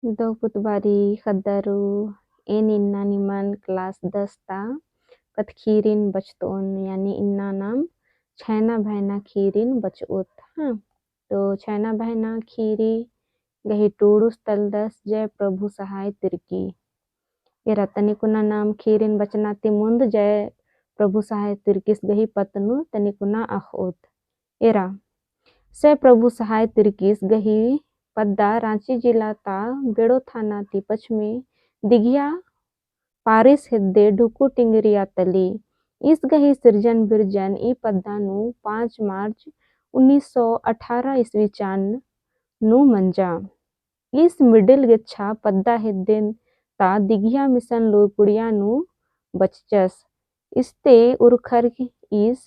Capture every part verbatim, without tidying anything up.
दव पुत बारी ख़द्दारू, एन इन्ना निमन class दस ता कत्थ ख़ीरिन बचतओन, यानी इन्ना नाम छैना भैना ख़ीरिन बचओत। हाँ, तो छैना भैना ख़ीरी गही टूड़ुस तलदस जय प्रभु सहाय तिर्की। एरा तनिकुना नाम ख़ीरिन बचना ती मुन्द जय प्रभु सहाय तिर्कीस गही पत्त नू तनिकुना अख़ओत। एरा, सै प्रभु सहाय तिर्कीस गही पद्दा राँची जिला ता बेड़ो थाना ती पछमे दिघिया पारिस हेद्दे ढुकु टिंगरिया तली। ईस गही सिरजन बिरजन ई पद्दा नू पाँच मार्च उन्नीस सौ अठारह ईस्वी चान नू मंजा। ईस middle गेच्छा पद्दा हेद्देन ता दिघिया मिशन लूरकुड़िया नू बचचस। इसते उरखर ईस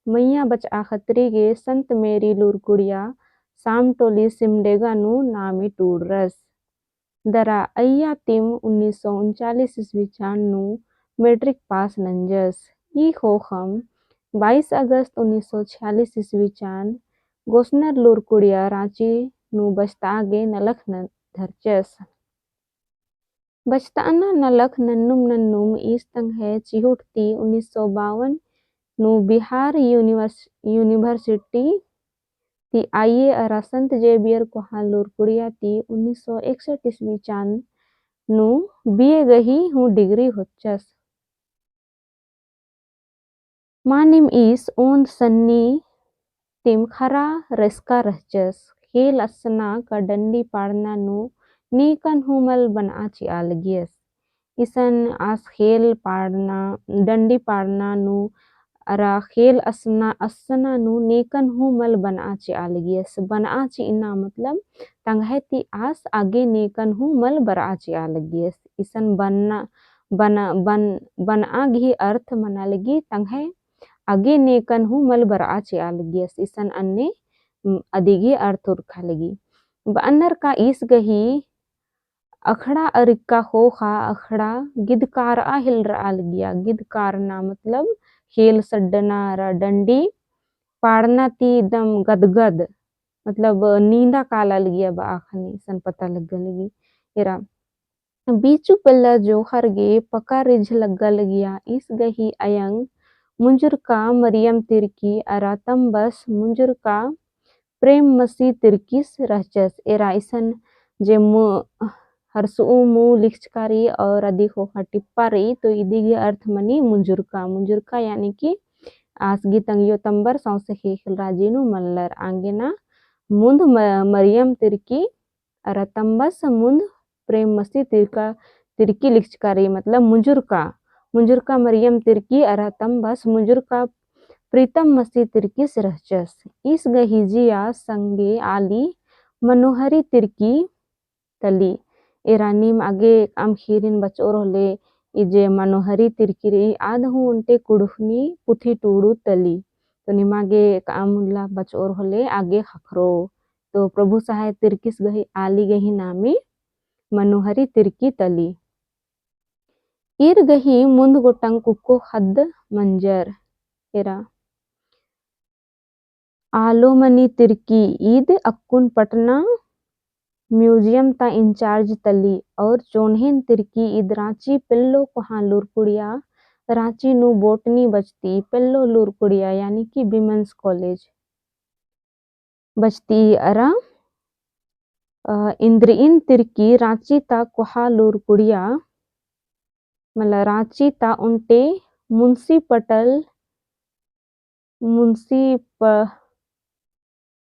मइय्याँ बचआ खतरी गे संत मेरी लूरकुड़िया सामटोली सिमडेगा नू नामे टूड़रस। दरा अइय्या तिम उन्नीस सौ उनचालीस ईस्वी चान नू matric pass नंजस। ई ख़ोख़म बाईस अगस्त उन्नीस सौ छियालीस ईस्वी चान गोसनर लूरकुड़िया राँची नू बचतआ गे नलख न-, धरचस। बचतअना नलख नन्नुम नन्नुम ईस तंग्है चिहुट ती उन्नीस सौ बावन नू बिहार यूनिवर्स-, university ती IAS अरा संत जेवियर कोहा लूरकुड़िया ती उन्नीस सौ इकसठ ईस्वी चान नू BA गही हूँ degree होचस। मानिम ईस ओन्द सन्नी तिम ख़र्रा रसका रहचस। ख़ेल असना का डंडी पाड़ना नू नेकन हूँ मल बनआ चिआ लगियस। इसन आस ख़ेल पाड़ना, डंडी पाड़ना नू अरा ख़ेल असना, असना नू नेकन हूँ मल बनआ चिआ लगियस। बनआ चिअना मतलब तंग्है ती आस आगे नेकन हूँ मल बरआ चिआ लगियस। इसन बनना, बन-, बन-, बनआ गही अर्थ मना लगी तंग्है आगे नेकन हूँ मल बरआ चिआ लगियस। इसन अन्ने, उम, अदिगी अर्थ उरखा लगी। बअनर का ईस गही अखड़ा अरिक्का ख़ोख़ा अखड़ा गिदकारआ हेलरआ लगिया। गिदकारना मतलब ख़ेल सड्डना अरा डंडी पाड़ना ती एकदम गदगद, मतलब नींदा काला लगिया बआ ख़ने इसन पता लग्गा लगी। एरा बीचू पेल्ला जोंख़र गे पका रिझ लग्गा लगिया। ईस गही अयंग मुंजुरका मरियम तिर्की अरा तम्बस मुंजुरका प्रेम मसी तिर्कीस रहचस। एरा इसन जे मु-, हरसुऊ मू लिखचका रई और अदी ख़ोख़ा टिप्पा रई, तो इदी गही अर्थ मनी मुंजुरका। मुंजुरका यानी कि आस गही तंग्यो तम्बर सौंसे ख़ेख़ेल राजी नू मल्लर। आंगेना मुन्द म-, मरियम तिर्की अरा तम्बस मुन्द प्रेम मसी तिर्का, तिर्की लिखचका रई, मतलब मुंजुरका, मुंजुरका मरियम तिर्की अरा तम्बस मुंजुरका प्रीतम मसी तिर्कीस रहचस। ईस गही जिया संगे आली मनोहरी तिर्की तली। एरा नीम आगे एकअम ख़ीरिन बचओर होले, ई जे मनोहरी तिर्की रई, आद हूँ ओन्टे कुँड़ुख़नी पुथी टूड़ू तली। तो नीम आगे एकअम उल्ला बचओर होले आगे ख़क्खरो। तो प्रभु सहाय तिर्कीस गही आली गही नामे मनोहरी तिर्की तली। ईर गही मुन्द गोटंग कुक्को ख़द्द मंजर। एरा आलोमनी तिर्की ईद अक्कुन पटना museum ता in-charge तली और चोन्हेन तिर्की ईद राँची पेल्लो कोहाँ लूरकुड़िया राँची नू botany बचती पेल्लो लूरकुड़िया यानी कि women's college बचती अरा, अ, इन्द्रिइन तिर्की राँची ता कोहा लूरकुड़िया, मतलब राँची ता ओन्टे मुंशी पटल, मुंशी प-,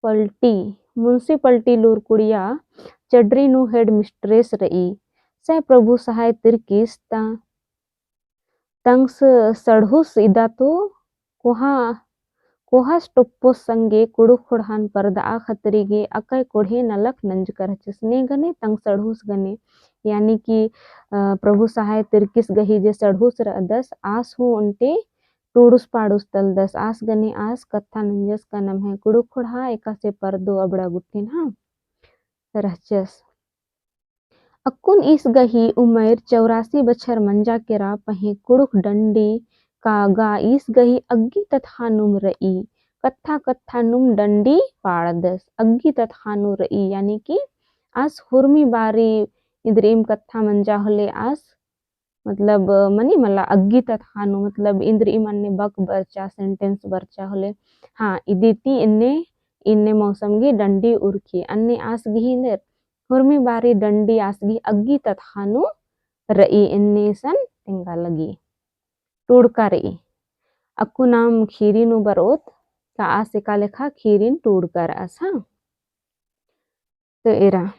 पलटी, मुंशी पलटी लूरकुड़िया चड्री नू headmistress रई। सै प्रभु सहाय तिर्कीस ता तंग्स सड़हुस इदा तो कोहा, कोहास टोप्पोस संगे कुँड़ुख़ ख़ोंड़हान परदआ खतरी गे अकय कोड़हे नलख नंजकर रहचस। ने गने तंग सड़हुस गने, यानी कि, अ, प्रभु सहाय तिर्कीस गही जे सड़हुस रअदस, आस हूँ ओन्टे टूड़ुस पाड़ुस तलदस, आस गने आस कत्था नंजस का नम्है कुँड़ुख़ ख़ोंड़हा एकासे परदो अबड़ा गुट्ठिन, हाँ, रहचस। अक्कुन ईस गही उमैर चौरासी बछर मंजा केरा पहें कुँड़ुख़ डंडी का गा ईस गही अग्गी ततख़ा नुम रई। कत्था कत्था नुम डंडी पाड़दस। अग्गी ततख़ा नू रई, यानी कि आस हुरमी बारी इन्द्रिइम कत्था मंजा होले आस, मतलब, मनी मला अग्गी तत्ख़ा नू, मतलब, इन्द्रिइम अन्ने बक बरचा, sentence बरचा होले, हाँ, इदी ती इन्ने, इन्ने मौसम गही डंडी उरखी, अन्ने आस गही इन्देर, हुरमी बारी डंडी आस गही अग्गी तत्ख़ा नू रई, इन्ने इसन तेंगा लगी। टूड़का रई। अक्कु नाम खीरी नू बरओत, का आस एका लेखा खीरिन टूड़का रअस, हाँ। तो एरा।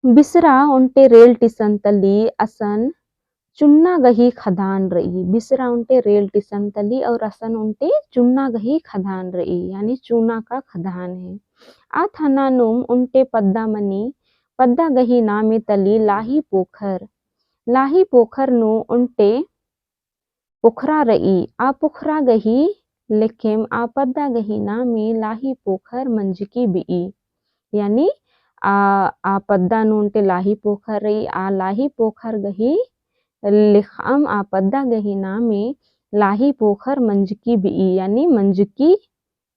बिसरा ओन्टे रेल टिसन तली असन चुन्ना गही खदान रई। बिसरा ओन्टे रेल टिसन तली और असन ओन्टे चुन्ना गही खदान रई, यानी चूना का खदान है। आ थना नुम ओन्टे पद्दा मनी, पद्दा गही नामे तली लाही पोखर। लाही पोखर नू ओन्टे पोखरा रई, आ पोखरा गही लेखेम आ पद्दा गही नामे लाही पोखर मंजकी बिई। यानी आ, आ पद्दा नू ओन्टे लाही पोखर रई, आ लाही पोखर गही लेखाम आ पद्दा गही नामे लाही पोखर मंजकी बिई, यानी मंजकी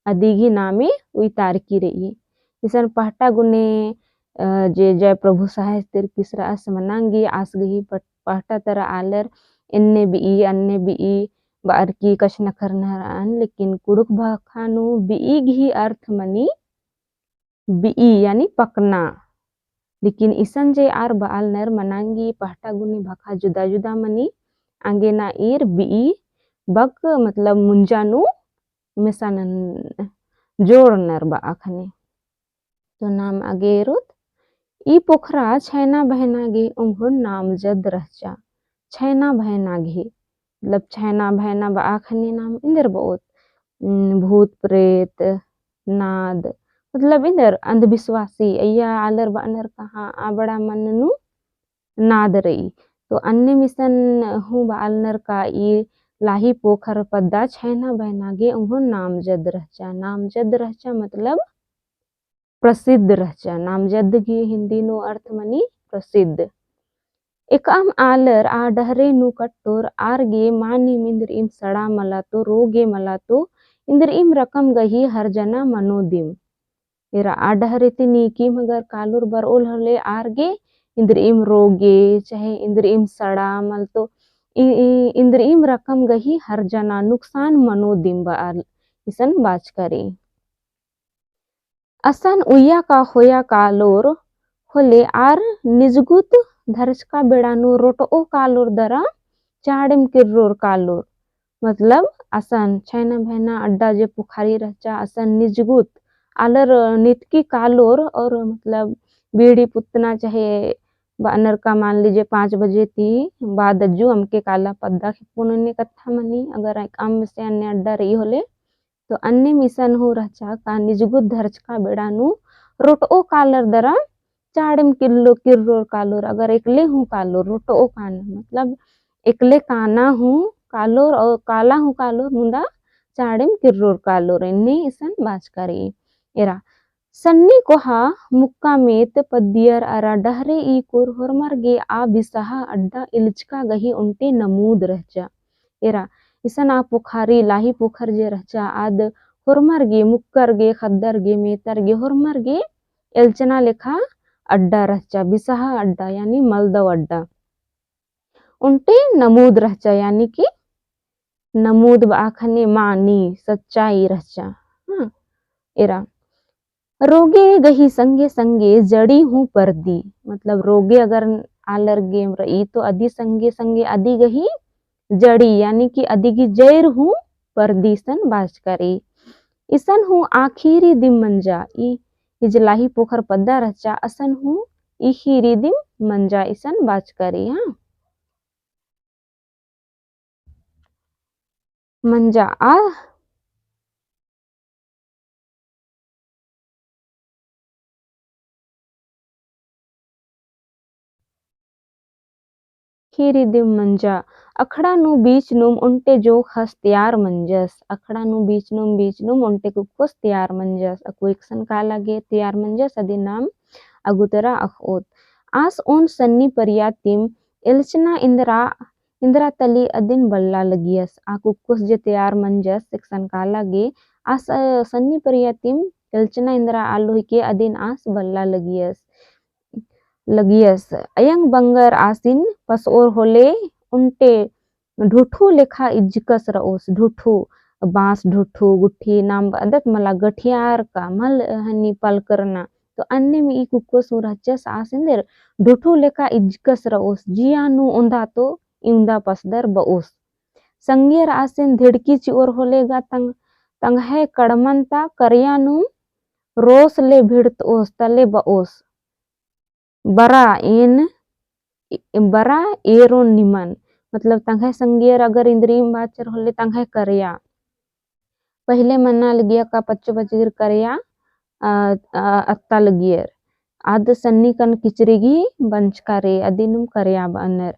अदी गही नामे उइतारकी रई। इसन पहटा गुने, अ, जे जय प्रभु सहाय तिरकिस रअस मनांगी आस गही पट-, पहटा तरा आलर एन्ने बिई, अन्ने बिई, बअर की कछनखरनर रअन, लेकिन कुँड़ुख़ भखा नू बिई गही अर्थ मनी बिई, यानी पकना। लेकिन इसन जे आर बआलनर मनांगी पहटा गुने भखा जुदा जुदा मनी, आंगे ना ईर बिई बक, मतलब, मुंजा नू मेसानन जोड़नर बआ ख़ने। तो नाम आगे एरोत, ई पोखरा छैना बहना गे ओंघोन नामजद रहचा। छैना बहना गे, मतलब छैना बहना बआ ख़ने नाम एन्देर बओत, उम, भूत प्रेत, नाद, मतलब एन्देर अंधविश्वासी, अइय्या आलर बअनर का हाँ, आ बड़ा मन नू नाद रई। तो अन्नेम इसन हूँ बआलनर का ई लाही पोखर पद्दा छैना बहना गे ओंघोन नामजद रहचा। नामजद रहचा मतलब प्रसिद्ध रहचा। नामजद गही हिन्दी नू अर्थ मनी प्रसिद्ध। एकअम आलर आ डहरे नू कट्टोर आर गे मानिम इन्द्रिइम सड़ा मला तो, रोगे मला तो, इन्द्रिइम रकम गही हरजना मनो दिम। एरा आ डहरे ती नीकिम अगर कालोर बरओल होले आर गे इन्द्रिइम रोगे, चाहे इन्द्रिइम सड़ा मल तो, इ-, इ-, इन्द्रिइम रकम गही हरजना नुकसान मनो दिम बआल इसन बाचका रई। असन उइय्या का होया कालोर होले आर निजगुत धरचका बेड़ा नू रोटओ कालोर दरा चाड़ेम किर्रोर कालोर। मतलब असन छैना बहना अड्डा जे पुखारी रहचा असन निजगुत आलर नितकी कालोर और मतलब बीड़ी पुतना चाहे बअनर का मान लीजिए पाँच बजे ती बाद अज्जु अमके काला पद्दा खेप्पो नन्ने कत्था मनी। अगर एकअम से अन्ने अड्डा रई होले तो अन्नेम इसन हूँ रहचा का निजगुत धरचका बेड़ा नू रोटओ कालर दरा चाड़ेम किल्लो किर्रोर कालोर, अगर एकले हूँ कालोर रोटओ काना, मतलब एकले काना हूँ कालोर और काला हूँ कालोर मुदा चाड़ेम किर्रोर कालोर, एन्ने इसन बाचका रई। एरा सन्नी कोहा मुक्का मेत पद्दियर अरा डहरे ई कोर होरमर गे आ बिसहा अड्डा इलचका गही ओन्टे नमूद रहचा। एरा इसन आ पुखारी, लाही पोखर जे रहचा, आद होरमर गे, मुक्कर गे, खद्दर गे, मेतर गे, होरमर गे एलचना लेखा अड्डा रहचा, बिसहा अड्डा यानी मलदव अड्डा। ओन्टे नमूद रहचा, यानी कि नमूद बआ ख़ने मानी, सच्चाई रहचा। हाँ, एरा रोगे गही संगे संगे जड़ी हूँ परदी, मतलब रोगे अगर आलर गे रई तो अदी संगे संगे अदी गही जड़ी यानी कि अदी गही जैर हूँ परदी इसन बाचका रई। इसन हूँ आ खीरी दिम मंजा, ई, ई जे लाही पोखर पद्दा रहचा असन हूँ ई खीरी दिम मंजा इसन बाचका रई। हाँ, मंजा आ खीरी दिम मंजा। अखड़ा नू बीच नुम ओन्टे जो खस तैयार मंजस। अखड़ा नू बीच नुम, बीच नुम ओन्टे कुक्कोस तैयार मंजस। अक्कु एकसन काला गे तैयार मंजस, अदिन नाम अगुतरा अख़ओत। आस ओन सन्नी परिया तिम एलचना इन्द्रा, इन्द्रा तली अदिन बल्ला लगियस। आ कुक्कोस जे तैयार मंजस, एकसन काला गे, आस, अ, सन्नी परिया तिम एल्चना एन्दरा आलो हिके अदिन आस बल्ला लगियस। लगियस। अयंग बंगर आसिन पसओर होले ओन्टे ढुठु लेखा इज्जकस रओस, ढुठु, बाँस ढुठु, गुट्ठी नाम बअदत मला गठियार का मल हनी पलकरना। तो अन्नेम ई कुक्कोस हूँ रहचस आस एन्देर ढुठु लेखा इज्जकस रओस, जिया नू ओन्दा तो इवंदा पसदर बओस। संगियर आसिन धिड़की चिओर होले गा तंग-, तंग्है कड़मन ता करिया नू रोस ले भिड़तओस तले बओस। बरा एन, बरा एरोन निमन। मतलब तंग्है संगियर अगर इन्द्रिम बाचर होले तंग्है करिया। पहिले मना लगिया का पच्चो बजगिर करिया, अ, अ, अत्ता लगियर। आद सन्नी कन किचरी गही बंचका रे, अदिनुम करिया बअनर।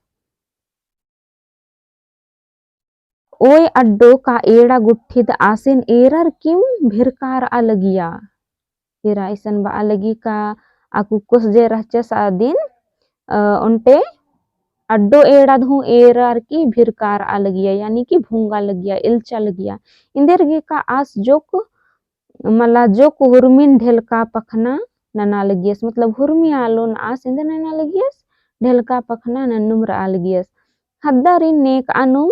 ओय अड्डो का एड़ा गुट्ठिद आसिन एरर किम भिरकार आ लगिया। फिर अइसन बआ लगी का आ कुक्कोस जे रहचस अदिन, अ, ओन्टे अड्डो एड़ाद हूँ एरर की भिरकार आ लगिया, यानी कि भूंगा लगिया, एल्चा लगिया। एन्देर गे का आस जोक मला जोक हुरमिन ढेलका पखना नना लगियस, मतलब हुरमी आलोन आस एन्देर नना लगियस, ढेलका पखना नन्नुम रआ लगियस। ख़द्दारिन नेकआनुम,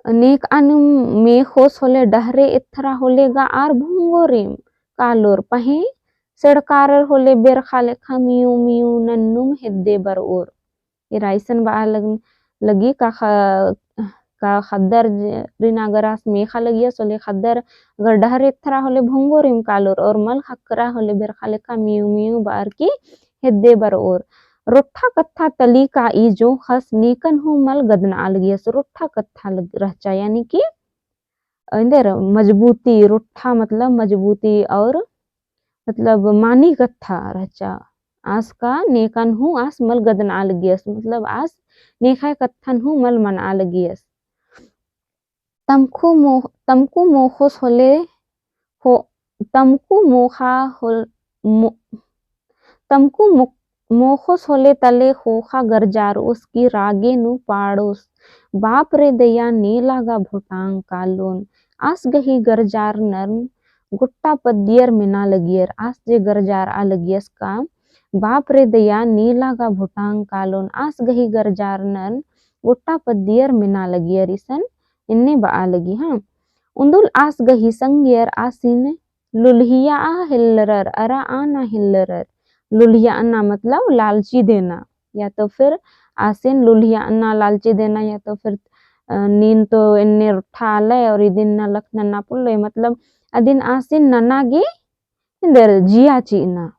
नेकआनुम मेख़ोस होले डहरे एथरा होले गा आर भुंगोरिम कालोर, पहें सेड़कारर होले बेरखा लेखा मियू मियू नन्नुम हेद्दे बरओर। एरा अइसन बआ लग-, लगी का ख-, का ख़द्दर ज-, रिन अगर आस मेख़ा लगियस होले ख़द्दर अगर डहरे एथरा होले भुंगोरिम कालोर और मल ख़क्खरा होले बेरखा लेखा मियू मियू बअर की हेद्दे बरओर। रोट्ठा कत्था तली का ई जोंख़स नेकन हूँ मल गदनआ लगियस। रोट्ठा कत्था लग-, रहचा, यानी कि एन्देर मजबूती, रोट्ठा मतलब मजबूती और मतलब मानी कत्था रहचा। आस का नेकन हूँ आस मल गदनआ लगियस, मतलब आस नेख़य कत्थन हूँ मल मनआ लगियस। तमकु मो-, तमकु मोख़ोस होले हो-, तमकु मोख़ा होल-, मो-, तमकु मो-, मोख़ोस होले तले ख़ोख़ा गरजारओस की रागे नू पाड़ोस। बाप रे दया नेला गा भोटांग कालोन। आस गही गरजारनर गोट्टा पद्दियर मेना लगियर। आस जे गरजारआ लगियस का बाप रे दया नेला गा भोटांग कालोन। आस गही गरजारनर गोट्टा पद्दियर मेना लगियर। इसन एन्ने बआ लगी, हाँ। उन्दुल आस गही संगियर आसिन लुल्हियाआ हेल्लरर, अरा आना हेल्लरर। लुल्हियाना मतलब लालची देना, या तो फिर आसिन लुल्हियाना लालची देना, या तो फिर, अ, नीन तो एन्ने रोट्ठा आलय और इदिन ना लखना ना पुल्लोय, मतलब अदिन आसिन नना गे एन्देर जिया चिअना।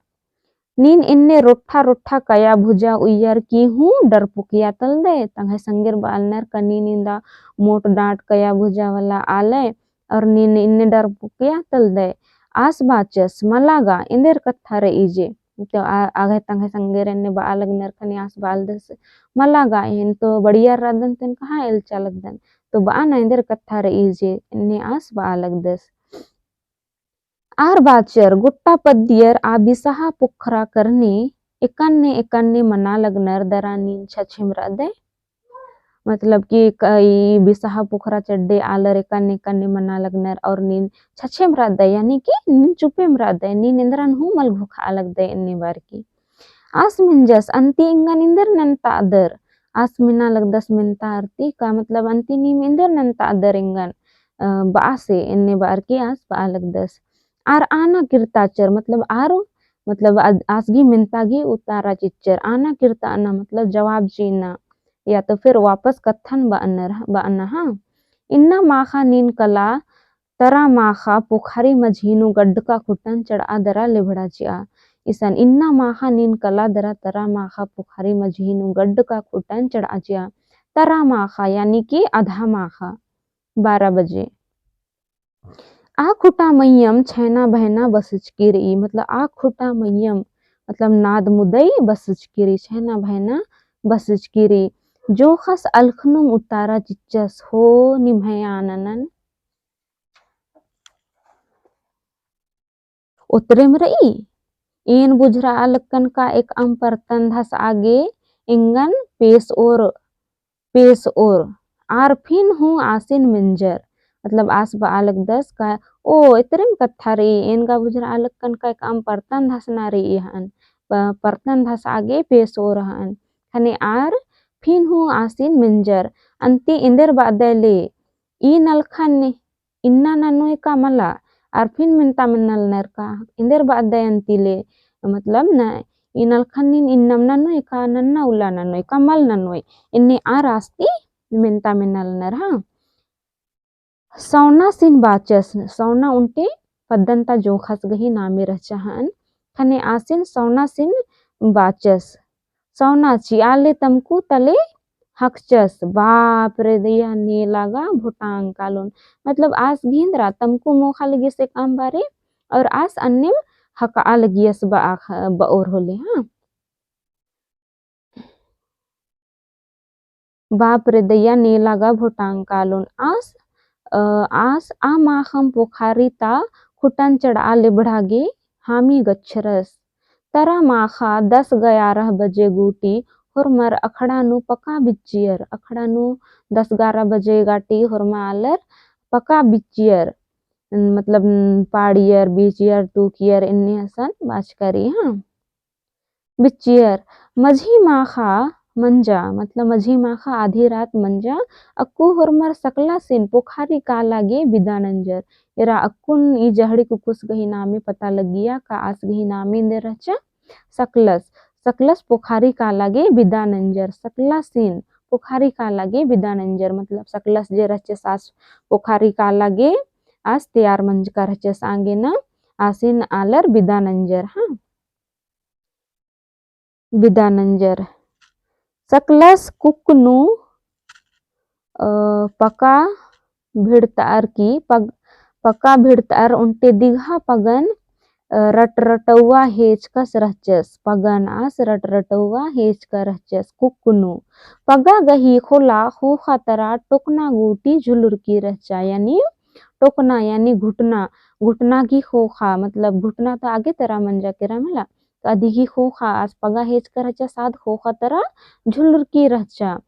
नीन एन्ने रोट्ठा रोट्ठा कया भुजा उइयर की हूँ डरपुकिया तलदय। तंग्है संगियर बआलनर का नीन इन्दा मोट डाँट कया भुजा वाला आलय और नीन एन्ने डरपुकिया तलदय। आस बाचस मला गा एन्देर कत्था रई जे। तो आ-, आगे तंग्है संगियर एन्ने बआ लगनर खने आस बआलदस मला गा एन तो बढ़िया रअदन तेन कहाँ एल्चा लगदन। तो बआ ना एन्देर कत्था रई जे एन्ने आस बआ लगदस। आर बाचर गोट्टा पद्दियर आ बिसहा पोखरा करने एकान्ने एकान्ने मना लगनर दरा नीन छछेम रअदय। मतलब कि क-, ई बिसहा पोखरा चड्डे आलर एकान्ने एकान्ने मना लगनर और नीन छछेम रअदय, यानी कि नीन चुपेम रअदय, नीन एन्दरन हूँ मल घोखआ लगदय एन्ने बअर की। आस मेंजस अन्ती एंगन एन्देर नन्तादर, आस मेना लगदस मेन्तारती का मतलब अन्ती नीम एन्देर नन्तादर एंगन, अ, बआसे एन्ने बअर की आस बआ लगदस। आर आना किर्ताचर मतलब आर मतलब अद-, आस गही मेन्ता गही उतारा चिच्चर। आना किर्ताना मतलब जवाब चिअना या तो फिर वापस कत्थन बअनर, बअना, हाँ। इन्ना माखा नीन कला तरा माखा पोखरी मझी नू गड्डका खुटन चढ़आ दरा लेभड़ा चिआ। इसन इन्ना माखा नीन कला दरा तरा माखा पोखरी मझी नू गड्डका खुटन चढ़आ चिआ। तरा माखा यानी कि आधा माखा, बारह बजे। आ खुटा मइयम छैना भैना बसचकी रई, मतलब आ खुटा मइयम मतलब नाद मुदई बसचकी रई, छैना भैना बसचकी रई। जोंख़स अलखनुम उतारा चिच्चस हो निम्है आननन। ओतरेम रई, एन बुझरआ लक्कन का एकअम परतन धसआ गे एंगन पेसओर, पेसओर। आर फिन हूँ आसिन मेंजर, मतलब आस बआ लगदस का ओ एतरेम कत्था रई, एन गा बुझरआ लक्कन का एकअम परतन धसना रई हन, प-, परतन धसआ गे पेसो रहन। ख़ने आर फिन हूँ आसिन मेंजर, अन्ती एन्देर बअदय ले, ई नलखन इन्ना ननोय का मला, आर फिन मेन्ता मेन्नलनर का, एन्देर बअदय अन्ती ले, मतलब न, ई नलखन नीन इन्नम ननोय का, नन्ना उल्ला ननोय का, मल ननोय, एन्ने आर आस ती मेन्ता मेन्नलनर, हाँ। सौनासिन बाचस, सौना ओन्टे पद्दन ता जोंख़स गही नामे रहचा हन, ख़ने आसिन सौनासिन बाचस। सौना चिआ ले तमकु तले हकचस, बाप रे दइया नेला गा भोटांग कालोन। मतलब आस गही एन्दरा तमकु मोख़ा लगियस एकअम बारी, और आस अन्नेम हकआ लगियस बआ ख-, बओर होले, हाँ। बाप रे दइया नेला गा भोटांग कालोन। आस, अ, आस आ माख़म पोखारी ता खुटन चढ़आ लेबड़ा गे हामी गच्छरस। तरा माख़ा दस गयारह बजे गूटी होरमर अखड़ा नू पका बिच्चियर, अखड़ा नू दस ग्यारह बजे गाटी होरमा आलर पका बिच्चियर, मतलब पाड़ियर, बिच्चियर, तूकियर, एन्ने असन बाचका रई, हाँ। बिच्चियर, मझी माख़ा मंजा, मतलब मझी माख़ा आधी रात मंजा, अक्कु होरमर सकलासिन पोखारी काला गे बिदा नंजर। एरा अक्कुन ई जहड़ी कुक्कुस गही नामे पता लग्गिया का आस गही नामे एन्देर रहचा? सकलस, सकलस पोखारी काला गे बिदा नंजर, सकलासिन पोखारी काला गे बिदा नंजर, मतलब सकलस जे रहचस आस पोखारी काला गे आस तैयार मंजका रहचस आंगे ना आसिन आलर बिदा नंजर, हाँ। बिदा नंजर। सकलस कुक्क नू, अ, पका भिड़तअर की पग-, पका भिड़तअर ओन्टे दिगहा पगन, अ, रटरटौवा हेचकस रहचस। पगन आस रटरटौवा हेचका रहचस। कुक्क नू पगा गही ख़ोला ख़ोख़ा तरा टोकना गूटी झुलुरकी रहचा, यानी टोकना यानी घुटना, घुटना गही ख़ोख़ा, मतलब घुटना ता आगे तरा मंजा केरा मला, तो अदिगही ख़ोख़ा आस पगा हेचका रहचा, साद ख़ोख़ा तरा झुलुरकी रहचा।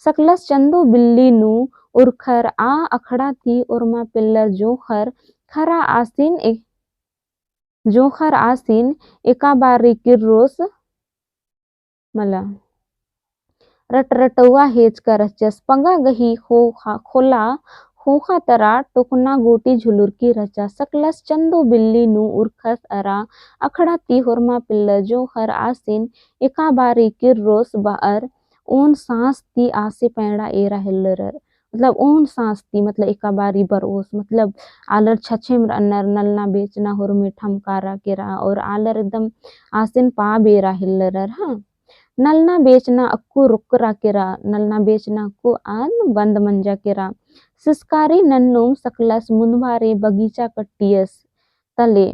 सकलस चंदो बिल्ली नू उरखर आ अखड़ा ती ओरमा पेल्लर जोंख़र खरा आसिन ए-, जोंख़र आसिन एका बारी किर्रोस मला। रटरटौवा हेचका रहचस। पगा गही ख़ोख़ा, ख़ोला ख़ोख़ा तरा टोकना गूटी झुलुरकी रहचा। सकलस चंदो बिल्ली नू उरखस अरा अखड़ा ती होरमा पेल्लर जोंख़र आसिन एका बारी किर्रोस बअर ओन साँस ती आसे पैंड़ा एरा हेल्लरर। मतलब ओन साँस ती, मतलब एका बारी बरओस, मतलब आलर छछेम रअनर, नलना बेचना होरमे ठमकारा केरा और आलर एकदम आसिन पा बेरा हेल्लरर, हाँ। नलना बेचना अक्कु रोकरा केरा, नलना बेचना अक्कु आद बंद मंजा केरा। सिसकारी नन्नुम सकलस मुन्दभारे बगीचा कट्टियस तले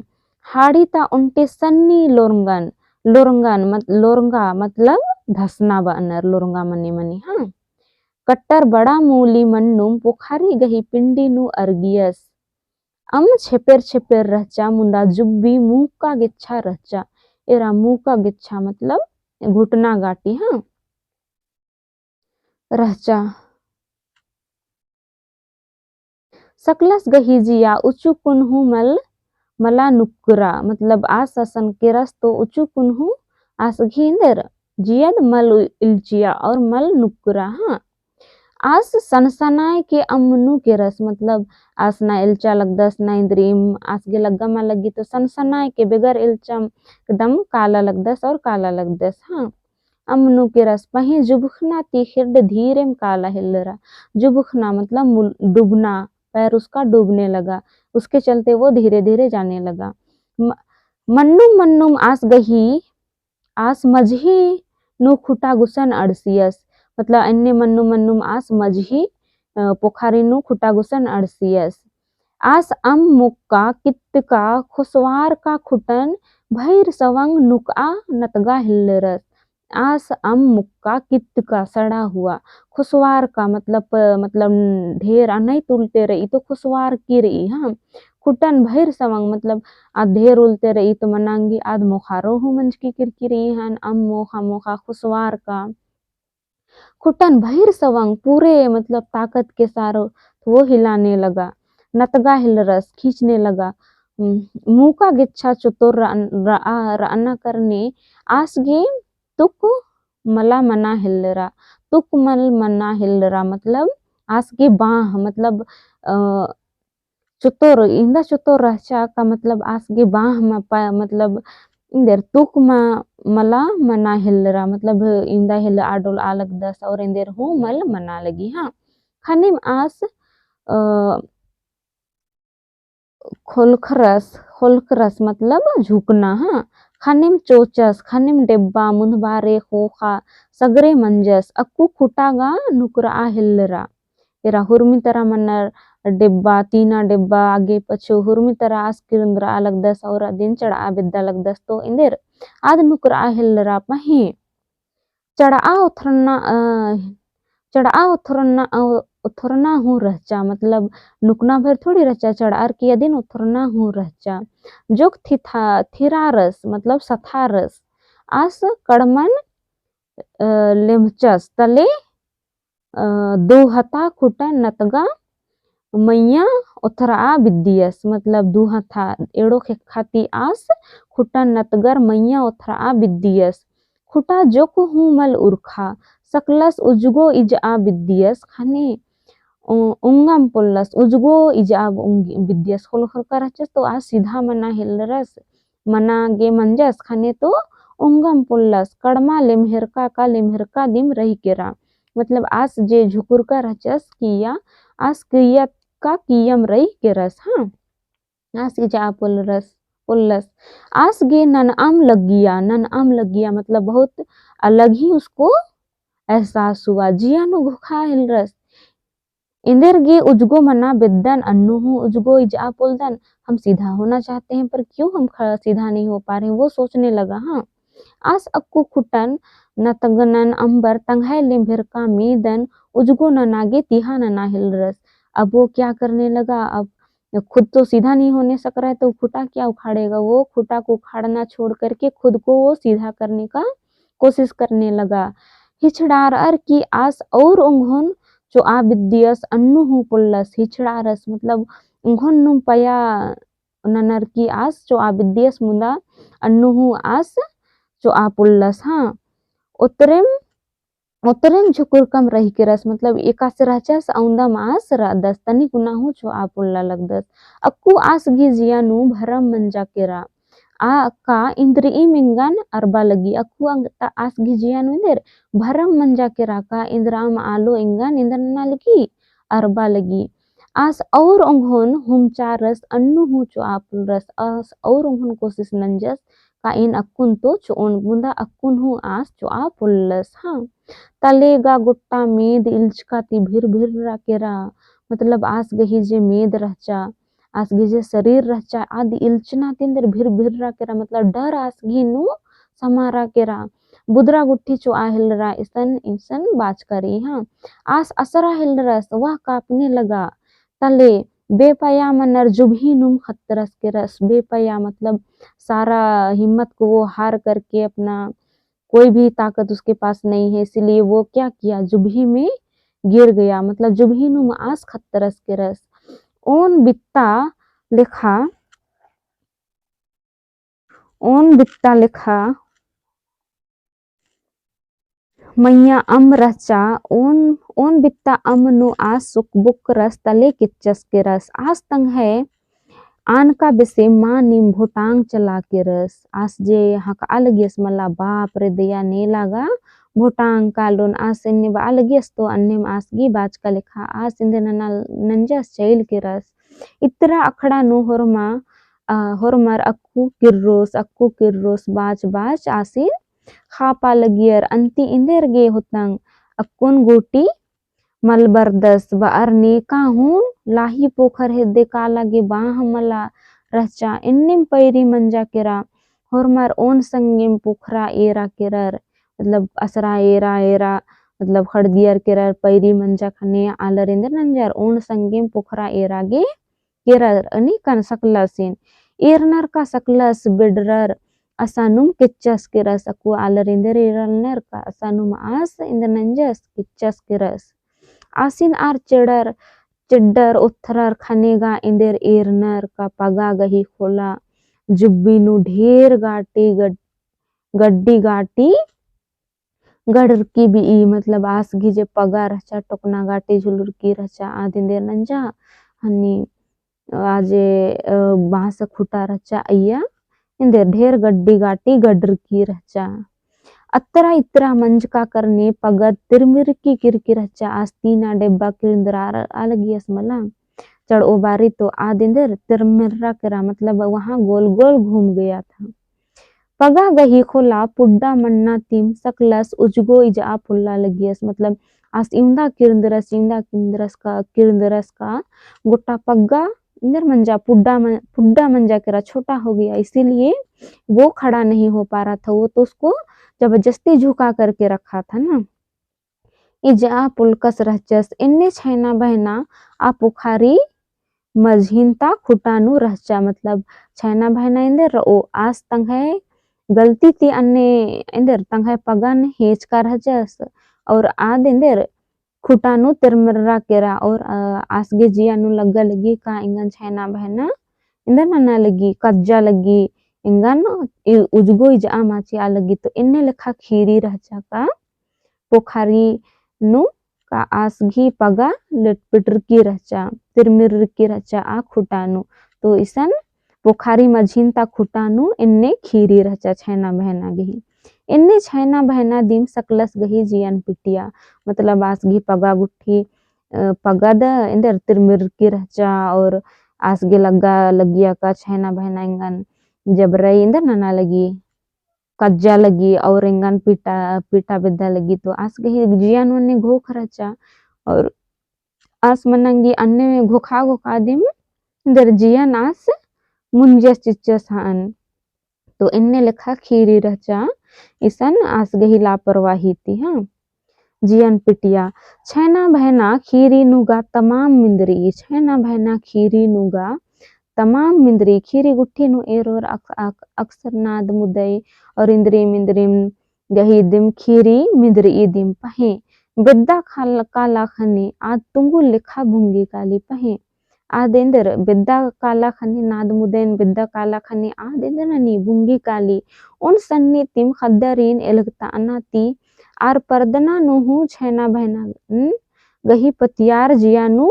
हाड़ी ता ओन्टे सन्नी लोरंगन, लोरंगन मत-, लोरंगा मतलब धसना बअनर, लोरंगा मने मनी, हाँ। कट्टर बड़ा मूली मन्नुम पोखारी गही पिंडी नू अरगियस। अम्म छेपेर छेपेर रहचा, मुन्दा जुब्बी मूका गेच्छा रहचा। एरा मूका गेच्छा मतलब घुटना गाटी, हाँ। रहचा। सकलस गही जिया उचुकुन हूँ मल, मला नुक्करा, मतलब आस असन केरस तो उचुकुन हूँ आस गही एन्देर जियद मल उ-, इल्चिया और मल नुक्करा, हाँ। आस सनसनाय के अम्म नू केरस, मतलब आस ना एल्चा लगदस, ना इन्द्रिम आस गे लग्गा मा लग्गी तो सनसनाय के बेगर एल्चम एकदम काला लगदस और काला लगदस, हाँ। अम्म नू केरस पहें जुबखना ती खेड्ड धीरेम काला हेल्लरा। जुबखना मतलब मुल-, डूबना, पैर उसका डूबने लगा, उसके चलते वो धीरे-धीरे जाने लगा। म-, मन्नुम मन्नुम आस गही, आस मझही नू खुटा गुसन अंड़सियस, मतलब अन्ने मन्नुम मन्नुम आस मझही, अ, पोखारी नू खुटा गुसन अंड़सियस। आस अम्म मुक्का कित्तका खुसवारका खुटन भइर सवंग नुकआ नतगा हेल्लरस। आस अम्म मुक्का कित्तका सड़ा हुआ खुसवारका मतलब, प-, मतलब ढेर अनैत उल्टे रई तो खुसवारकी रई, हाँ। खुटन भइर सवंग मतलब आद ढेर उल्टे रई तो मनांगी आद मोखारो हूँ मंजकी किरकी रई हन, अम्म मोखा मोखा खुसवारका। खुटन भइर सवंग पूरे मतलब ताकत के सारो थो हिलाने लगा। नतगा हेलरस, खींचने लगा। उम, मूका गेच्छा चोतोर रअन-, रआ-, रअना करने आस गे तुक मला मना हेलरा, तुक मल मना हेलरा, मतलब आस गे बांह, मतलब, अ, चोतोर, इन्दा चोतोर रहचा का मतलब आस गे बांह मा पा-, मतलब एन्देर तुक मा मला मना हेलरा, मतलब इन्दा हेलआ डोलआ लगदस और एन्देर हूँ मल मना लगी, हाँ। ख़नेम आस, अ, ख़ोलख़रस, ख़ोलख़रस मतलब झुकना, हाँ। ख़नेम चोचस, ख़नेम डेब्बा, मुन्धबारे, ख़ोख़ा, सगरे मंजस, अक्कु खुटा गा नुकरआ हेलरा। एरा हुरमी तरा मनर डेब्बा, तीना डेब्बा, आगे पछो हुरमी तरा आस किरुन्दरआ लगदस और अदिन चढ़आ बेद्दा लगदस तो एन्देर आद नुकरआ हेलरा पहें। चढ़आ ओथरना, अ, चढ़आ ओथरना, अ, ओथरना हूँ रहचा, मतलब नुकना भर थोड़ी रहचा, चढ़अर की अदिन ओथरना हूँ रहचा। जोक थिथा-, थिरारस, मतलब सथारस, आस कड़मन, अ, लेम्हचस तले, अ, दू हथा खुटन नतगा मइय्याँ ओथरआ बिद्दियस, मतलब दू हथा एड़ो ख़ेक्खा ती आस खुटन नतगर मइय्याँ ओथरआ बिद्दियस। खुटा जोक हूँ मल उरखा, सकलस उजगो इजआ बिद्दियस, ख़ने ओ-, ओंगम पोल्लस, उजगो इजआ ओंग-, बिद्दियस। ख़ोलख़रका रहचस तो आस सीधा मना हेलरस, मना गे मंजस, ख़ने तो ओंगम पोल्लस, कड़मा लेम्हेरका का लेम्हेरका दिम रही केरा। मतलब आस जे झुकुरका रहचस किया, आस किया का कियम रही केरस, हाँ। आस इजआ पोल्लस, पोल्लस। आस गे ननअम लग्गिया, ननअम लग्गिया मतलब बहुत अलग ही उसको एहसास हुआ। जिया नू घोखा हेलरस। एन्देर गे उजगो मना बेद्दन, अन्नु हूँ उजगो इजआ पोल्दन। हम सीधा होना चाहते हैं, पर क्यों हम ख-, सीधा नहीं हो पा रहे हैं, वो सोचने लगा। हाँ, आस अक्कु खुटन नतगनन अम्बर तंग्है लेम्हेरका मेदन उजगो नना गे तिहा नना हेलरस। अब वो क्या करने लगा, अब खुद तो सीधा नहीं होने सक रहा है, तो खुटा क्या उखाड़ेगा? वो खुटा को उखाड़ना छोड़ करके खुद को वो सीधा करने का कोशिश करने लगा। हिचड़ारअर की आस और ओंघोन चोआ बिद्दियस, अन्नु हूँ पोल्लस। हिचड़ारस मतलब ओंघोन नुम पया ननर की आस चोआ बिद्दियस, मुदा अन्नु हूँ आस चोआ पोल्लस। हाँ, ओतरेम ओतरेम झुकुरकम रही केरस, मतलब एकासे रहचस औंदम आस रअदस, तनी कुना हूँ चोआ पोल्ला लगदस। अक्कु आस गही जिया नू भरम मंजा केरा। आ का इन्द्रिइम एंगन अरबा लगी, अक्कु अंग-, ता आस गही जिया नू एन्देर भरम मंजा केरा का इन्द्रअम आलो एंगन एन्देर नना लगी, अरबा लगी। आस और ओंघोन हुमचारस, अन्नु हूँ चोआ पोल्लस, आस और ओंघोन कोशिश नंजस, का एन अक्कुन तो चोओन, मुदा अक्कुन हूँ आस चोआ पोल्लस। हाँ, तले गा गोट्टा मेद इल्चका ती भिर भिर्रा केरा, मतलब आस गही जे मेद रहचा, आस गही जे शरीर रहचा, आद इल्चना ती एन्देर भिर भिर्रा केरा, मतलब डर आस गही नू समारा केरा। बुदरा गुट्ठी चोआ हेलरा, इसन इसन बाचका रई। हाँ, आस असरा हेलरस, वह काँपने लगा। तले बेपया मनर जुबही नुम खत्तरस केरस। बेपया मतलब सारा हिम्मत को वो हार करके, अपना कोई भी ताकत उसके पास नहीं है, इसीलिए वो क्या किया, जुबही में गिर गया। मतलब जुबही नुम आस खत्तरस केरस। ओन बित्ता लेखा ओन बित्ता लेखा मइय्याँ अम्म रहचा, ओन, ओन बित्ता अम्म नू आस सुकबुक रस तले किच्चस केरस। आस तंग्है आनका बेसे मानिम भोटांग चला केरस। आस जे हकआ लगियस मला, बाप रे दया नेला गा भोटांग कालोन। आस एन्ने बआ लगियस तो अन्नेम आस गही बाचका लेखा आस एन्देर नना नंजस चइल केरस। इतरा अखड़ा नू होरमा, अ, होरमर अक्कु किर्रोस, अक्कु किर्रोस बाच बाच आसिन खापा लगियर। अन्ती एन्देर गे होतंग अक्कुन गूटी मल बरदस बअर नेका हूँ लाही पोखर हेद्दे काला गे बाँह मला रहचा। एन्नेम पैरी मंजा केरा। होरमर ओन संगेम पोखरा एरा केरर, मतलब असरा एरा एरा, मतलब खड़दियर केरर, पैरी मंजा ख़ने आलर एन्देर नंजर ओन संगेम पोखरा एरा गे केरर। अनि कन सकलसिन एरनर का सकलस बेडरर असानुम केच्चस केरस। अक्कु आलर एन्देर एरनर का असानुम आस एन्देर नंजस केच्चस केरस। आसिन आर चेड़र चेड्डर ओथरर ख़ने गा एन्देर एरनर का पगा गही ख़ोला जुब्बी नू ढेर गाटी गड-, गड्डी गाटी गड़रकी बिई, मतलब आस गही जे पगा रहचा, टोकना गाटी झुलुरकी रहचा, आद एन्देर नंजा हनी आ जे, अ, बाँस खुटा रहचा अइय्या, एन्देर ढेर गड्डी गाटी गड़रकी रहचा। अत्तरा इत्तरा मंजका करने पगद तिरमिरकी किरकी रहचा, आस तीना डेब्बा किरंदरा आ लगियस मला। चढ़ओ बारी तो आद एन्देर तिरमिर्रा केरा, मतलब वहाँ गोल गोल घूम गया था। पगा गही ख़ोला पुड्डा मन्ना तिम सकलस उजगो इजआ पोल्ला लगियस, मतलब आस इवंदा किरंदरस, इवंदा किरंदरस का, किरंदरस का गोट्टा पग्गा एन्देर मंजा पुड्डा मन-, पुड्डा मंजा केरा, छोटा हो गया, इसीलिए वो खड़ा नहीं हो पा रहा था, वो तो उसको जबरदस्ती झुका करके रखा था ना। इजआ पोल्लकस रहचस, एन्ने छैना बहना आ पोखारी मझिन ता खुटा नू रहचा, मतलब छैना बहना एन्देर रओ आस तंग्है गलती ती अन्ने एन्देर तंग्है पगन हेचका रहचस, और आद एन्देर खुटा नू तिरमिर्रा केरा, और, अ, आस गे जिया नू लग्गा लगी का एंगन छैना बहना एन्देर नना लगी, कज्जा लगी, एंगन इ-, उजगो इजआ माचिआ लगी, तो एन्ने लेखा खीरी रहचा का पोखारी नू का आस गही पगा लिटपिटरकी रहचा, तिरमिरकी रहचा आ खुटा नू। तो इसन पोखारी मझिन ता खुटा नू एन्ने खीरी रहचा छैना बहना गही। एन्ने छैना बहना दिम सकलस गही जियन पिटिया, मतलब आस गही पगा गुट्ठी, अ, पगद एन्देर तिरमिरकी रहचा और आस गे लग्गा लगिया का छैना बहना एंगन जबरई एन्देर नना लगी। कज्जा लगी और एंगन पीटा, पीटा बेद्दा लगी। तो आस गही जिया नू अन्ने घोख रहचा और आस मनंगी अन्ने घोखा घोखा दिम एन्देर जियन आस मुंजस चिच्चस हन। तो एन्ने लेखा खीरी रहचा इसन आस गही लापरवाही ती, हाँ। जियन पिटिया। छैना बहना खीरी नू गा तमाम मिंदरी, छैना बहना खीरी नू गा तमाम मिंदरी, खीरी गुट्ठी नू एरोर अक-, अक-, अक्सर नाद मुदई और इन्द्री मिंदरी गही दिम खीरी मिंदरी दिम पहें। बेद्दा काला ख़ने आद तुंगुल लेखा भुंगी काली पहें। आद एन्देर बेद्दा काला ख़ने नाद मुदइन, बेद्दा काला ख़ने आद एन्देर ननी भुंगी काली। ओन सन्नी तिम ख़द्दरिन एलगताअना ती आर परदना नू हूँ छैना बहना गही पतियार जिया नू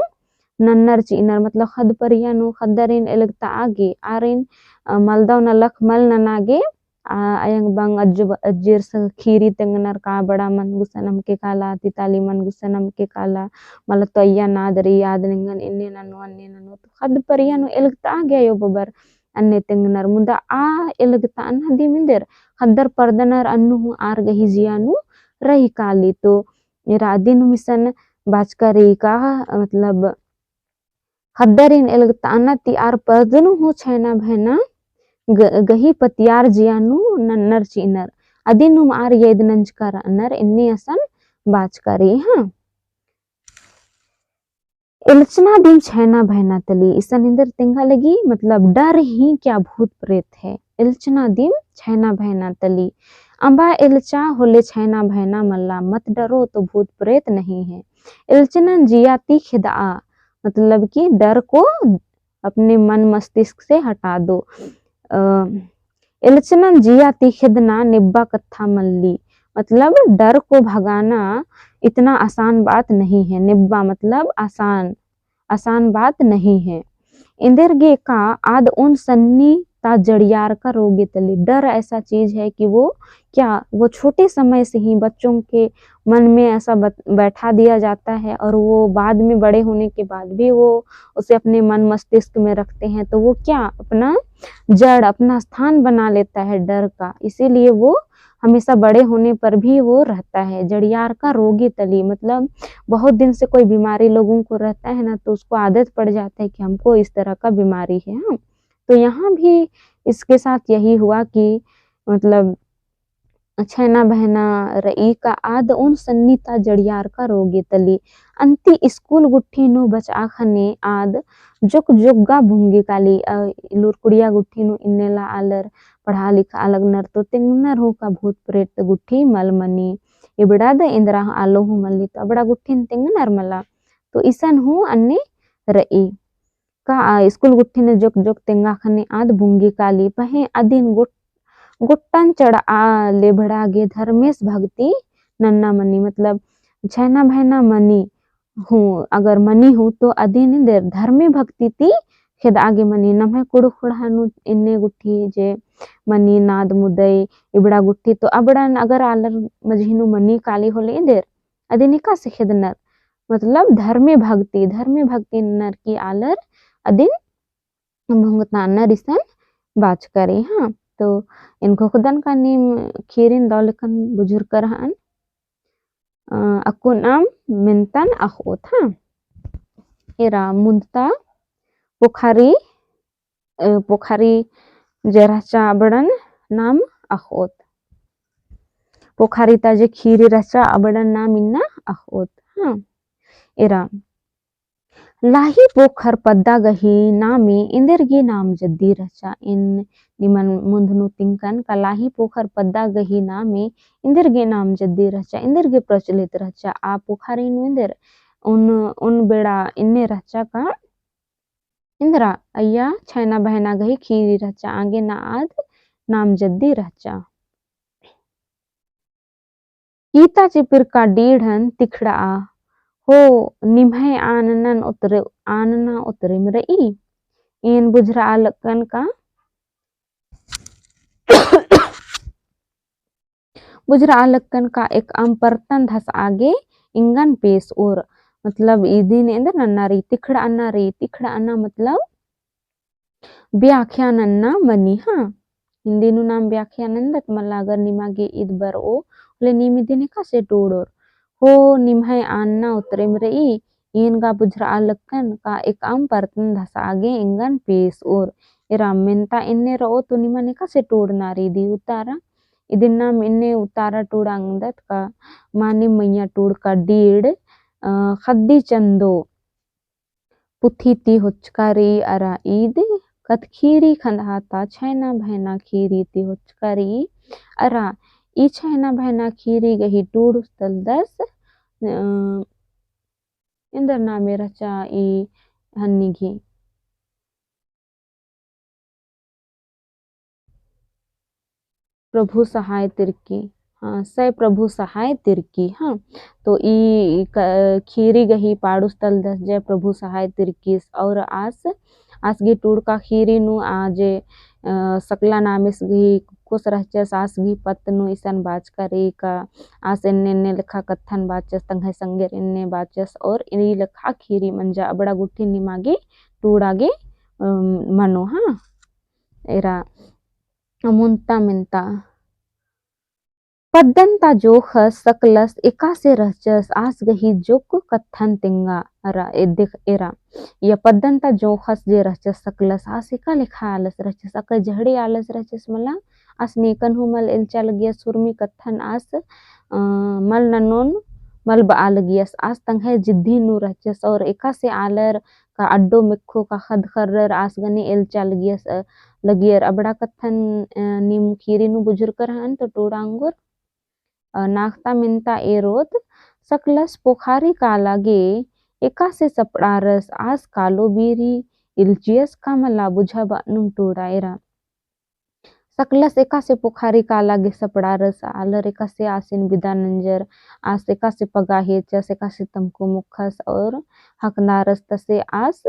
नन्नर चिअनर, मतलब ख़द्द परिया नू ख़द्दरिन एलगताआ गे आरिन, अ, मलदव नलख मल नना गे आ, अयंग बंग अज्जो ब-, अज्जेर स-, खीरी तेंगनर का बड़ा मन गुसन अमके काला, तिताली मन गुसन अमके काला, मला तो अइया नाद रई, आद निंगन एन्ने ननो, अन्ने ननो, तो ख़द्द परिया नू एलगताआ गे अयो बबर अन्ने तेंगनर, मुदा आ एलगताअना दिम एन्देर ख़द्दर परदनर अन्नु हूँ आर गही जिया नू रई काली। तो एरा अदिन हूँ इसन बाचका रई का, मतलब, ख़द्दरिन एलगताअना ती आर परदनु हूँ छैना बहना ग-, गही पतियार जिया नू नन्नर चिअनर। अदिनुम आर यैद नंजका रअनर, एन्ने असन बाचका रई, हाँ। एलचना दिम छैना बहना तली, इसन एन्देर तेंगा लगी, मतलब, डर ही क्या भूत प्रेत है। एलचना दिम छैना बहना तली। अम्बा एलचा होले छैना बहना मल्ला, मत डरो तो भूत प्रेत नहीं है। एलचनन जिया ती खेदआ, मतलब कि डर को अपने मन मस्तिष्क से हटा दो। अ, एलचनन जिया ती खेदना नेब्बा कत्था मल्ली, मतलब डर को भगाना इतना आसान बात नहीं है। नेब्बा मतलब आसान, आसान बात नहीं है। एन्देर गे का आद ओन सन्नी ता जड़ियारका रओ गे तली। डर ऐसा चीज है कि वो क्या, वो छोटे समय से ही बच्चों के मन में ऐसा बत-, बैठा दिया जाता है और वो बाद में बड़े होने के बाद भी वो उसे अपने मन मस्तिष्क में रखते हैं, तो वो क्या अपना जड़, अपना स्थान बना लेता है डर का, इसीलिए वो हमेशा बड़े होने पर भी वो रहता है। जड़ियारका रओ गे तली, मतलब बहुत दिन से कोई बीमारी लोगों को रहता है ना, तो उसको आदत पड़ जाता है कि हमको इस तरह का बीमारी है, हाँ। तो यहाँ भी इसके साथ यही हुआ कि मतलब छैना बहना रई का आद ओन सन्नी ता जड़ियारका रओ गे तली। अन्ती स्कूल गुट्ठी नू बचआ ख़ने आद जोक जोक गा भुंगी काली, अ, लूरकुड़िया गुट्ठी नू इन्ने ला आलर पढ़ा लिखा लगनर तो तेंगनर हूँ का भूत प्रेत गुट्ठी मल मनी। इबड़ा द एन्दरा आलो हूँ मल्ली तो अबड़ा गुट्ठिन तेंगनर मला। तो इसन हूँ अन्ने रई। का आ स्कूल गुट्ठी नू जोक जोक तेंगा ख़ने आद बुंगी काली पहें अदिन गोट-, गोट्टन चढ़आ लेभड़ा गे धर्मेस भक्ति नन्ना मनी, मतलब छैना भैना मनी हूँ, अगर मनी हूँ तो अदिन एन्देर धर्मे भक्ति ती खेदआ गे मनी। नम्है कुँड़ुख़ ख़ोंड़हा नू एन्ने गुट्ठी जे मनी नाद मुदई इबड़ा गुट्ठी तो अबड़न अगर आलर मझी नू मनी काली होले एन्देर अदिन एकासे खेदनर, मतलब धर्मे भक्ति, धर्मे भक्ति नन्नर की आलर अदिन भुंगतानर इसन बाचका रई। हाँ, तो एन ख़ोख़दन का नीम खीरिन दव लेकन बुझुरका रअन। अ, अक्कुन नाम मेन्तन अख़ओत। हाँ, एरा मुन्ता पोखरी, अ, पोखरी जे रहचा अबड़न नाम अख़ओत। पोखरी ता जे खीरी रहचा अबड़न नाम इन्ना अख़ओत। हाँ, एरा लाही पोखर पद्दा गही नामे एन्देरगे नाम जद्दी रहचा। एन निमन मुन्ध नू तिंकन का लाही पोखर पद्दा गही नामे एन्देरगे नाम जद्दी रहचा, एन्देरगे प्रचलित रहचा। आ पोखरी नू एन्देर उन, उन बेड़ा एन्ने रहचा का एन्देरा अइय्या छैना बहना गही खीरी रहचा, आगे ना आद नाम जद्दी रहचा। ईता चिपिरका डीड़न तिखड़आ हो निम्है आननन उतरे, आनना उतरेम रई। एन बुझरआ लक्कन का, बुझरआ लक्कन का एकअम परतन धसआ गे एंगन पेस ओर। मतलब इदिन एन्देर नन्ना रई, तिखड़अना रई, तिखड़अना मतलब व्याख्या नन्ना मनी। हाँ, हिन्दी नू नाम व्याख्या नन्दत मला अगर निमा गे ईद बरओ होले नीम इदिन एकासे टूड़ोर। हो निम्है आनना उतरेम रई, एन गा बुझरआ लक्कन का एकअम परतन धसआ गे एंगन पेस ओर। एरा मेन्ता एन्ने रओ तो निमन एकासे टूड़ना रई इदी उतारा। इदिन नाम एन्ने उतारा टूड़ा ओंगदत का मानिम मइय्याँ टूड़का डीड़, अ, ख़द्दी चन्दो पुथी ती होचका रई अरा ईद कत्थ खीरी खंदहा ता छैना भैना खीरी ती होचका रई। अरा ई छैना भैना खीरी गही टूड़ उस्तलदस, अ, एन्देर नामे रहचा ई हन्नी गही। प्रभु सहाय तिर्की, हाँ, सै प्रभु सहाय तिर्की, हाँ। तो ई क-, खीरी गही पाड़ुस तलदस जय प्रभु सहाय तिर्कीस और आस, आस गही टूड़का खीरी नू आ जे, अ, सकला नामेस गही कुस रहचस आस गही पत्त नू इसन बाचका रई का आस एन्ने एन्ने लेखा कत्थन बाचस, तंग्है संगेर एन्ने बाचस और ई लेखा खीरी मंजा अबड़ा गुट्ठी निमा गे टूड़ा गे, अ, मनो, हाँ। एरा मुन्ता मेन्ता। पद्दन ता जोखस सकलस एकासे रहचस आस गही जोक कत्थन तेंगा अरा एद्दे एरा। या पद्दन ता जोखस जे रहचस सकलस आस एका लेखा आलस रहचस, अका जहड़े आलस रहचस मला, आस नेकन हूँ मल एल्चा लगियस हुरमी कत्थन आस, अ, मल ननोन मल बआ लगियस आस तंग्है जिद्दी नू रहचस और एकासे आलर का अड्डो मेक्खो का ख़द्द ख़र्रर आस गने एल्चा लगियस, अ, लगियर अबड़ा कत्थन, अ, नीम खीरी नू बुझुरका रअन तो टूड़ा ओंगोर। अ, नाख़ता मेन्ता एरोत सकलस पोखारी काला गे एकासे सपड़ारस आस कालो बीरी एल्चियस का मला बुझा बअनुम टूड़ा एरा। सकलस एकासे पोखारी काला गे सपड़ारस आलर एकासे आसिन बिदा नंजर, आस एकासे पगा हेचस, एकासे तमकु मुखस और हकनारस तसे आस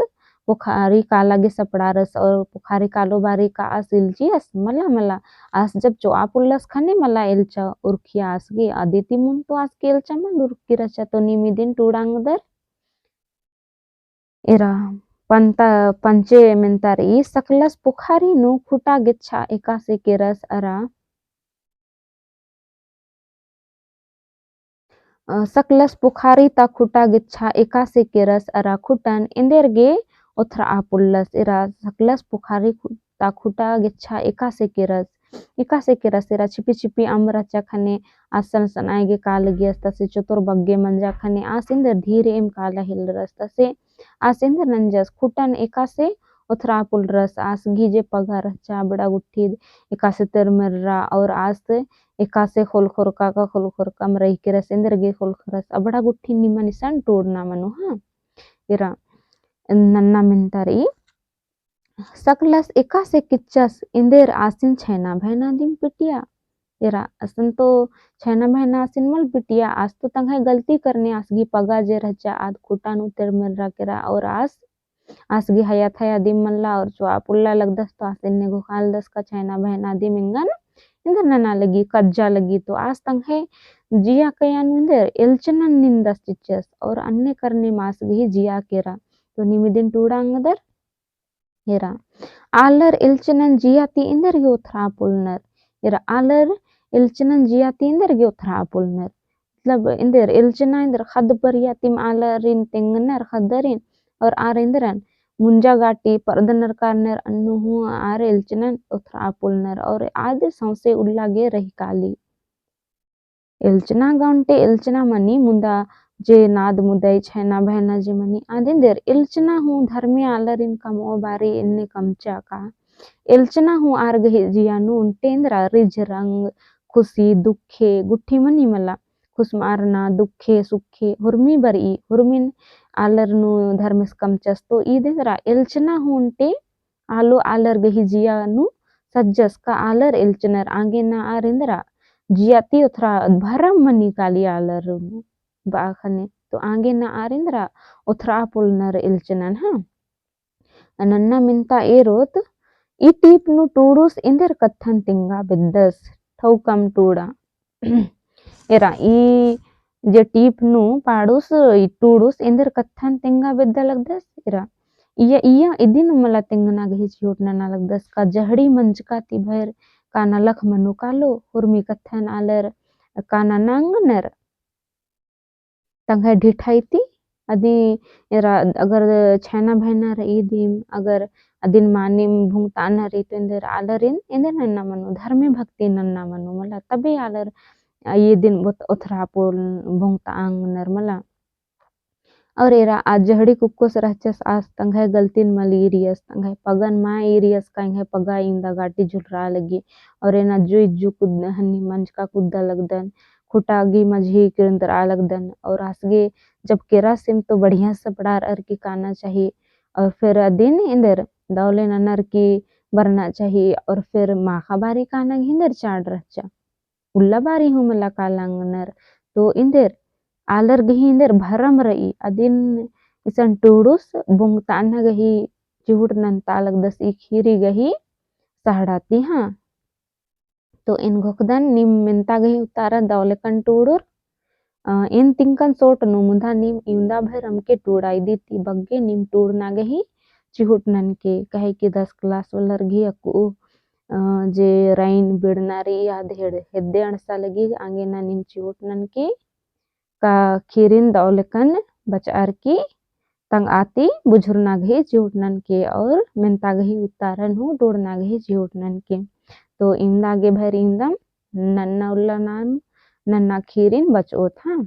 पोखारी काला गे सपड़ारस और पोखारी कालो बारी का आस एल्चियस मला मला आस जब चोआ पुल्लस ख़ने मला एल्चा उरखिया आस गे अदे ती मुन तो आस गे एल्चा मल उरखकी रहचा तो नीम इदिन टूड़ा ओंगदर। एरा पन्ता पंचे मेन्ता रई सकलस पोखारी नू खुटा गेच्छा एकासे केरस अरा, अ, सकलस पोखारी ता खुटा गेच्छा एकासे केरस अरा खुटन एन्देर गे ओथरआ पुल्लस। एरा सकलस पोखारी खु-, ता खुटा गेच्छा एकासे केरस, एकासे केरस एरा छिपी छिपी अम्म रहचा ख़ने आस सनसनाय गे का लगियस तसे चोतोर बग्गे मंजा ख़ने आस एन्देर धीरे एम काला हेलरस तसे आस एन्देर नंजस खुटन एकासे ओथरआ पुल्लरस आस गही जे पगा रहचा अबड़ा गुट्ठी एकासे तेरमेर्रा और आस एकासे ख़ोलख़ोरका का ख़ोलख़ोरकम रई केरस एन्देर गे ख़ोलख़ोरस अबड़ा गुट्ठी निमन इसन टूड़ना मनो, हाँ। एरा नन्ना मेन्ता रई। सकलस एकासे किच्चस एन्देर आसिन छैना भैना दिम पिटिया। एरा असन तो छैना भैना आसिन मल पिटिया, आस तो तंग्है गलती करने आस गही पगा जे रहचा आद खुटा नू तेर मेर्रा केरा और आस आस गही हया थया दिम मल्ला और चोआ पुल्ला लगदस तो आस एन्ने घोखालदस का छैना भैना दिम एंगन एन्देर नना लगी, कज्जा लगी। तो आस तंग्है जिया कया नू एन्देर एल्चनन निंदस चिच्चस और अन्ने करने मा आस गही जिया केरा। तो नीम इदिन टूड़ा ओंगदर। एरा आलर एल्चनन जिया ती एन्देर गे ओथरा पुलनर। एरा आलर एल्चनन जिया ती एन्देर गे ओथरा पुलनर। मतलब एन्देर एल्चना एन्देर ख़द्द परिया तिम आलरिन तेंगनर ख़द्दरिन और आर एन्देरन मुंजा गाटी परदनर कारनर अन्नु हूँ आर एल्चनन ओथरा पुलनर और आद सौंसे उल्ला गे रही काली। एल्चना गा ओन्टे एल्चना मनी मुन्दा जे नाद मुदई छैना भैना जे मनी आद एन्देर एल्चना हूँ धर्मे आलरिन कमओ बारी एन्ने कमचा का। एल्चना हूँ आर गही जिया नू ओन्टे एन्देरा रिझ रंग, खुशी, दुखे, गुट्ठी मनी मला। खुसमारना, दुखे, सुखे, हुरमी बरई, हुरमिन आलर नू धर्मेस कमचस तो ईद एन्देरा एल्चना हूँ ओन्टे आलो आलर गही जिया नू सज्जस का आलर एल्चनर आंगे ना आर एन्देरा जिया ती ओथरा भरम मनी काली आलर नू बआ ख़ने। तो आंगे ना आर एन्देरा ओथरा पुलनर एल्चनन, हाँ। नन्ना मेन्ता एरोत, ई टीप नू टूड़ुस एन्देर कत्थन तेंगा बेद्दस, ठौकम टूड़ा। एरा ई जे टीप नू पाड़ुस, ई टूड़ुस एन्देर कत्थन तेंगा बेद्दा लगदस, एरा। इया, इया इदिन मला तेंगना गही चिहुट नना लगदस का जहड़ी मंजका ती भर काना लख मनो कालो, हुरमी कत्थन आलर काना नांगनर। तंग्है ढिठाई ती अदी एरा अगर छैना भैना रई दिम, अगर अदिन मानिम भुंगताना रई तो एन्देर आलरिन एन्देर नन्ना मनो, धर्मे भक्ति नन्ना मनो, मला तबे आलर ये दिन ओथरा पुल भुंगतांगनर मला। और एरा आ जहड़ी कुक्कोस रहचस आस तंग्है गलतिन मल ईरियस, तंग्है पगन मा ईरियस का एंग्है पगा इवंदा गाटी झुलरा लगी। और एना जुई जु कुद्दा हन्नी मंजका कुद्दा लगदन, खुटा गी मझी किरंदरा लगदन। और आस गे जब केरा सिम तो बढ़िया से बड़ार अर की काना चाही। और फिर अदिन एन्देर दौले ननर की बरना चाही। और फिर माखा बारी काना गे एन्देर चाड़ रहचा। उल्ला बारी हूँ मला कालांगनर। तो एन्देर आलर गही एन्देर भरम रई। अदिन इसन टूड़ुस भुंगताना गही चिहुट नन्ता लगदस ई खीरी गही सहड़ा ती, हाँ। तो एन घोखदन नीम मेन्ता गही उतारा दौलेकन टूड़ुर। अ, एन तिंकन सोट नू मुन्धा नीम इवंदा भर अमके टूड़ा इदी ती बग्गे नीम टूड़ना गही चिहुट ननके, कहे कि दस class वालर गही अक्कु, अ, जे रईन बिड़ना रई आद हेड़-, हेद्दे अंड़सा लगी आंगे ना नीम चिहुट ननके, का खीरिन दौलेकन बचअर की तंगआ ती बुझुरना गही चिहुट ननके और मेन्ता गही उतारन हूँ टूड़ना गही चिहुट ननके। तो इवंदा गे भर इवंदम नन्ना उल्ला नाम नन्ना खीरिन बचओत, हाँ।